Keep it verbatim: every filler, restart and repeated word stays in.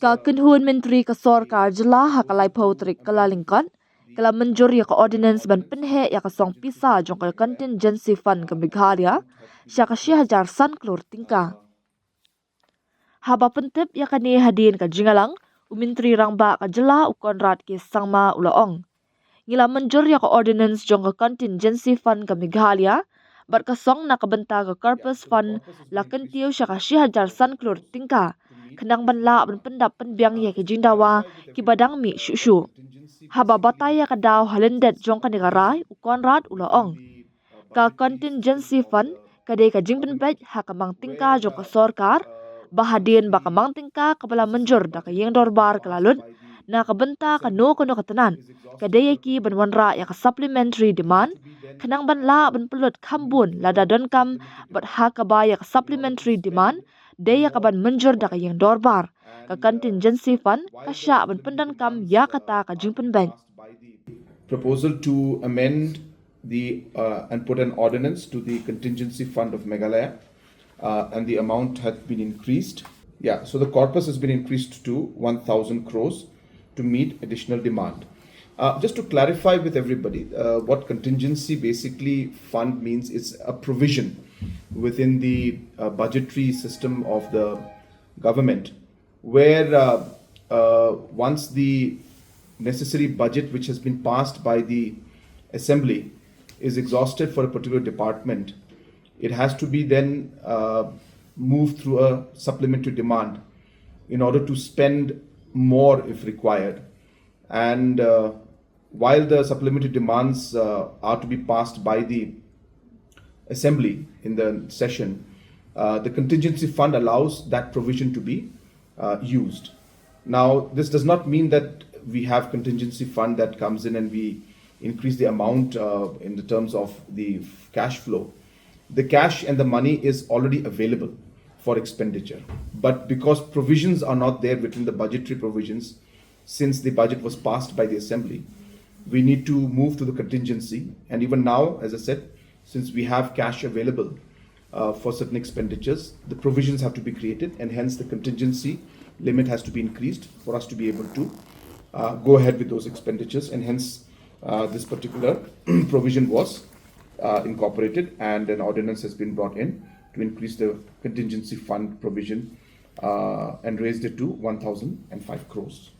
Ka kynhun myntri ka sorkar jylla ha ka laiphew tarik Kyllalyngkot ka la mynjur ïa ka ordinance ban pynheh ïa ka song pisa jong ka Contingency Fund ka Meghalaya sha ka shi hajar san klur tyngka. Haba pyntip ïa kane hadien ka jingïalang, u Myntri Rangbah ka jylla u Conrad K Sangma u la ong, ngi la mynjur ïa ka ordinance jong ka Contingency Fund ka Meghalaya bad ka song na ka bynta ka Corpus Fund la kyntiew sha ka shi hajar san klur tyngka khnang ban lah ban pyndap pynbiang ïa ki jingdawa kiba dang mih shuh shuh. Haba batai ïa ka daw ha lyndet jong kane ka rai, u Conrad u la ong, ka Contingency Fund ka dei ka jingpynbeit ha ka mang tyngka jong ka sorkar, ba hadien ba ka mang tyngka kaba la mynjur da ka ïing dorbar ka la lut na ka bynta kano kano ka tnat, ka dei ïa ki ban wanrah ïa ka supplementary demand khnang ban lah ban pynlut kham bun lada donkam, bad ha kaba ïa ka supplementary demand dei ïa ka ban mynjur da ka ïing dorbar, ka Contingency Fund ka shah ban pyndonkam ïa kata ka jingpynbeit. Proposal to amend the uh, and put an ordinance to the Contingency Fund of Meghalaya, uh, and the amount had been increased. Yeah, so the corpus has been increased to one thousand crores to meet additional demand. Uh, just to clarify with everybody, uh, what contingency basically fund means is a provision within the uh, budgetary system of the government where uh, uh, once the necessary budget which has been passed by the assembly is exhausted for a particular department, it has to be then uh, moved through a supplementary demand in order to spend more if required. And uh, while the supplementary demands uh, are to be passed by the assembly in the session, uh, the contingency fund allows that provision to be uh, used. Now, this does not mean that we have contingency fund that comes in and we increase the amount uh, in the terms of the cash flow. The cash and the money is already available for expenditure. But because provisions are not there within the budgetary provisions, since the budget was passed by the assembly, we need to move to the contingency. And even now, as I said, since we have cash available uh, for certain expenditures, the provisions have to be created, and hence the contingency limit has to be increased for us to be able to uh, go ahead with those expenditures. And hence, uh, this particular provision was uh, incorporated, and an ordinance has been brought in to increase the contingency fund provision uh, and raised it to one thousand and five crores.